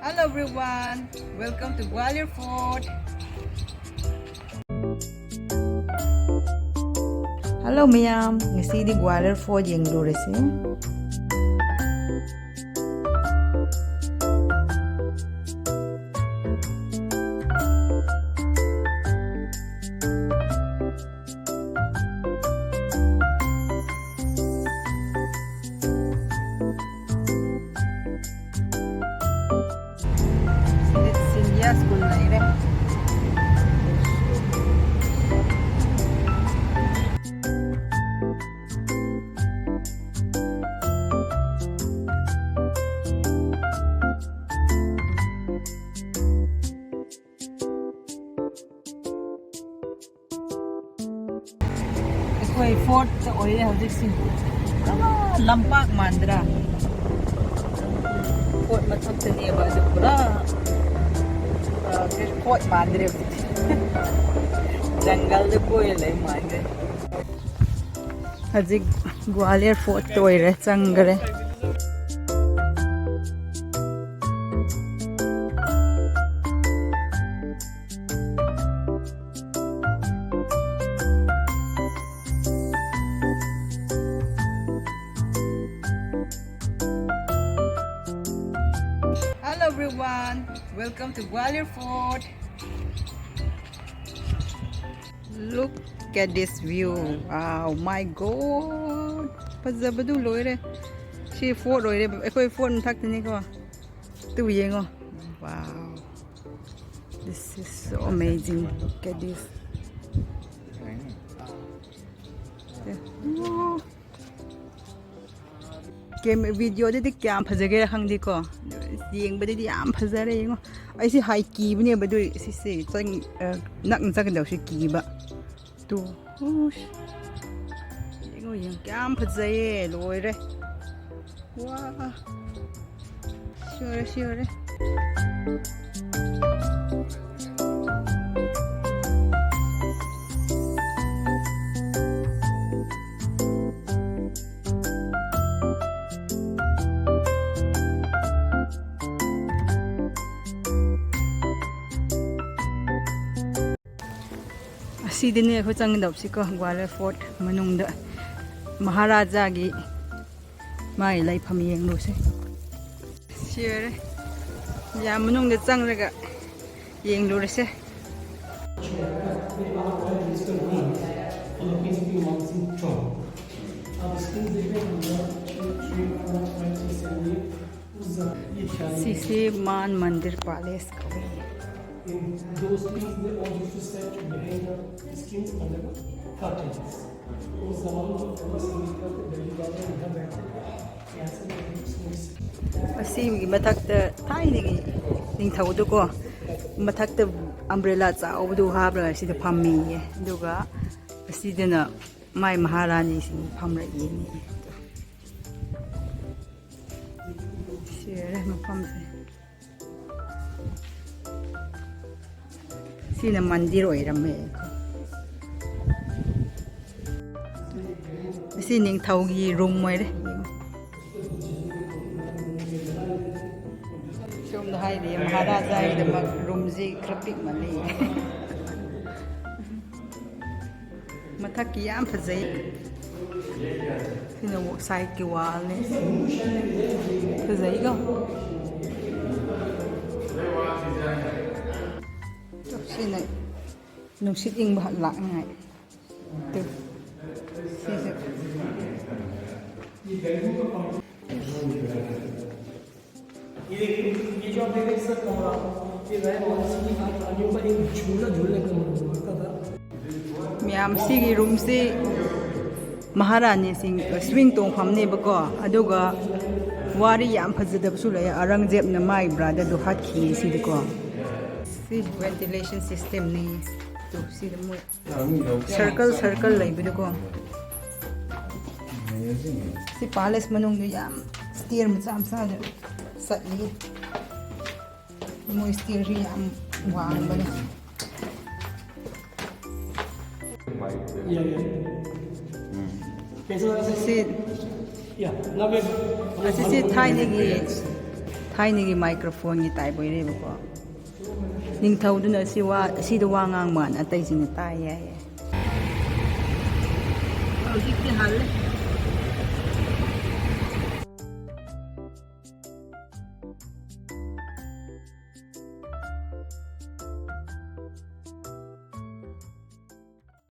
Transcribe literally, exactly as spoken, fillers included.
Hello everyone, welcome to Gwalior Fort. Hello ꯃꯌꯥꯝ, ꯉꯁꯤꯗꯤ Gwalior Fort ꯌꯦꯡꯂꯨꯔꯁꯤ꯫ ꯁꯤꯗꯤ Scindia school ꯂꯩꯔꯦ꯫ ꯑꯩꯈꯣꯏ ꯐꯣꯔꯠꯇ ꯑꯣꯏꯔꯦ ꯍꯧꯖꯤꯛꯁꯤ꯫ ꯄꯨꯔꯥ ꯂꯝꯄꯥꯛ ꯃꯥꯟꯗ꯭ꯔꯥ? ꯐꯣꯔꯠ ꯃꯊꯛꯇꯅꯦꯕ ꯑꯗꯨ ꯄꯨꯔꯥ, ꯑ, ꯐꯣꯔꯠ ꯃꯥꯟꯗ꯭ꯔꯦ ꯍꯧꯖꯤꯛꯇꯤ꯫ ꯖꯪꯒꯜꯗ ꯀꯣꯏꯔ ꯂꯩ ꯃꯥꯟꯗ꯭ꯔꯦ꯫ ꯍꯧꯖꯤꯛ ꯒ꯭ꯋꯥꯂꯤꯌꯔ ꯐꯣꯔꯠꯇ ꯑꯣꯏꯔꯦ, ꯆꯪꯈ꯭ꯔꯦ꯫ Hello everyone, welcome to Gwalior Fort. Look at this view. Wow, my God. ꯐꯖꯕꯗꯨ ꯂꯣꯏꯔꯦ꯫ ꯁꯤ ꯐꯣꯔꯠ ꯑꯣꯏꯔꯦ꯫ ꯑꯩꯈꯣꯏ ꯐꯣꯔꯠ ꯃꯊꯛꯇꯅꯤꯀꯣ꯫ ꯇꯨ ꯌꯦꯡꯉꯣ꯫ Wow. This is so amazing. Look at this. Wow. ꯚꯤꯗꯤꯑꯣꯗꯗꯤ ꯀꯌꯥꯝ ꯐꯖꯒꯦꯔꯥ ꯈꯪꯗꯦꯀꯣ, ꯌꯦꯡꯕꯗꯗꯤ ꯌꯥꯝ ꯐꯖꯔꯦ꯫ ꯌꯦꯡꯉꯣ, ꯑꯩꯁꯦ ꯍꯥꯏ ꯀꯤꯕꯅꯦꯕ, ꯑꯗꯨ ꯁꯤꯁꯦ ꯆꯪ-, ꯑ, ꯅꯛꯅ ꯆꯪꯒꯗꯧꯁꯦ ꯀꯤꯕ꯫ ꯇꯨ, ꯎꯁ꯫ ꯌꯦꯡꯉꯣ, ꯌꯦꯡꯉꯣ, ꯀꯌꯥꯝ ꯐꯖꯩꯌꯦ, ꯂꯣꯏꯔꯦ꯫ ꯋꯥ꯫ ꯁꯤ ꯑꯣꯏꯔꯦ, ꯁꯤ ꯑꯣꯏꯔꯦ꯫ ꯁꯤꯗꯅꯦ ꯑꯩꯈꯣꯏ ꯆꯪꯒꯗꯕꯁꯤꯀꯣ, ꯒ꯭ꯋꯥꯂꯤꯌꯔ ꯐꯣꯔꯠ ꯃꯅꯨꯡꯗ ꯃꯍꯥꯔꯥꯖꯥꯒꯤ ꯃꯥꯒꯤ ꯂꯩꯐꯝ ꯌꯦꯡꯂꯨꯁꯦ꯫ ꯁꯤ ꯑꯣꯏꯔꯦ꯫ ꯌꯥꯝ ꯃꯅꯨꯡꯗ ꯆꯪꯂꯒ ꯌꯦꯡꯂꯨꯔꯁꯦ꯫ ꯁꯤꯁꯤ ꯃꯥꯟ ꯃꯟꯗꯤꯔ ꯄꯦꯂꯦꯁ ꯀꯧꯏ꯫ In those things, they all used to set behind the screens under the curtains. उस जमाने में famous संगीतकार थे दिल्ली बाबा, यहाँ बैठते थे। यहाँ से मैं सुन अꯁꯤꯒꯤ ꯃꯊꯛꯇ ꯊꯥꯏꯅꯒꯤ ꯅꯤꯡꯊꯧꯗꯨꯀꯣ, ꯃꯊꯛꯇ ꯑꯝꯕ꯭ꯔꯦꯂꯥ ꯆꯥꯎꯕꯗꯨ ꯍꯥꯞꯂꯒ ꯁꯤꯗ ꯐꯝꯃꯤꯌꯦ꯫ ꯑꯗꯨꯒ ꯑꯁꯤꯗꯅ ꯃꯥꯏ ꯃꯍꯥꯔꯥꯅꯤꯁꯤꯡ ꯐꯝꯔꯛꯏꯅꯦ꯫ ꯁꯤ ꯑꯣꯏꯔꯦ ꯃꯐꯝꯁꯦ꯫ ꯁꯤꯅ ꯃꯟꯗꯤꯔ ꯑꯣꯏꯔꯝꯃꯦ꯫ ꯑꯁꯤ ꯅꯤꯡꯊꯧꯒꯤ ꯔꯨꯝ ꯑꯣꯏꯔꯦ꯫ ꯁꯣꯝꯗ ꯍꯥꯏꯔꯤꯌꯦ, ꯃꯍꯥꯔꯥꯖꯥꯒꯤꯗꯃꯛ ꯔꯨꯝꯁꯤ ꯈꯔ ꯄꯤꯛꯃꯜꯂꯤ꯫ ꯃꯊꯛꯀꯤ ꯌꯥꯝ ꯐꯖꯩ꯫ ꯁꯤꯅ ꯁꯥꯏꯠꯀꯤ ꯋꯥꯜꯅꯦ꯫ ꯐꯖꯩꯀꯣ꯫ ꯁꯤꯅ ꯅꯨꯡꯁꯤꯠ ꯏꯪꯕ ꯂꯥꯛꯅꯤꯡꯉꯥꯏ꯫ ꯇꯨ꯫ ꯁꯤꯁꯨ꯫ ये देखिए, ये जो आप देख रहे हैं, सर, ये राय मोहन सिंह की कहानियों का एक झूला झूलने का मन करता था। ꯃꯌꯥꯝ, ꯁꯤꯒꯤ ꯔꯨꯝꯁꯤ ꯃꯍꯥꯔꯥꯅꯤꯁꯤꯡ ꯁ꯭ꯋꯤꯡ ꯇꯣꯡꯐꯝꯅꯦꯕꯀꯣ꯫ ꯑꯗꯨꯒ ꯋꯥꯔꯤ ꯌꯥꯝ ꯐꯖꯗꯕꯁꯨ ꯂꯩ꯫ ꯑꯧꯔꯪꯖꯦꯕꯅ ꯃꯥꯒꯤ ꯕ꯭ꯔꯥꯗꯔꯗꯨ ꯍꯥꯠꯈꯤꯌꯦ ꯁꯤꯗꯤꯀꯣ꯫ ꯁꯤ ventilation systemꯅꯤ꯫ ꯇꯨ, ꯁꯤꯗ ꯃꯣꯏ circle circle ꯂꯩꯕꯗꯨꯀꯣ꯫ ꯁꯤ ꯄꯦꯂꯦꯁ ꯃꯅꯨꯡꯗ ꯌꯥꯝ stair ꯃꯆꯥ ꯃꯆꯥꯗ ꯆꯠꯂꯤ꯫ ꯃꯣꯏ stairꯁꯤ ꯌꯥꯝ ꯋꯥꯡꯕꯅꯦ꯫ Yeah, yeah. कैसे लगा सर? ꯁꯤ, Yeah, now we are ꯑꯁꯤꯁꯤ ꯊꯥꯏꯅꯒꯤ, ꯊꯥꯏꯅꯒꯤ microphoneꯒꯤ type ꯑꯣꯏꯔꯦꯕꯀꯣ꯫ ꯅꯤꯡꯊꯧꯗꯨꯅ ꯁꯤ ꯋꯥ, ꯁꯤꯗ ꯋꯥ ꯉꯥꯡꯕ ꯀꯥꯟꯗ ꯑꯇꯩꯁꯤꯡꯅ ꯇꯥꯏ ꯍꯥꯏꯌꯦ꯫ ꯍꯧꯖꯤꯛꯇꯤ ꯍꯜꯂꯦ꯫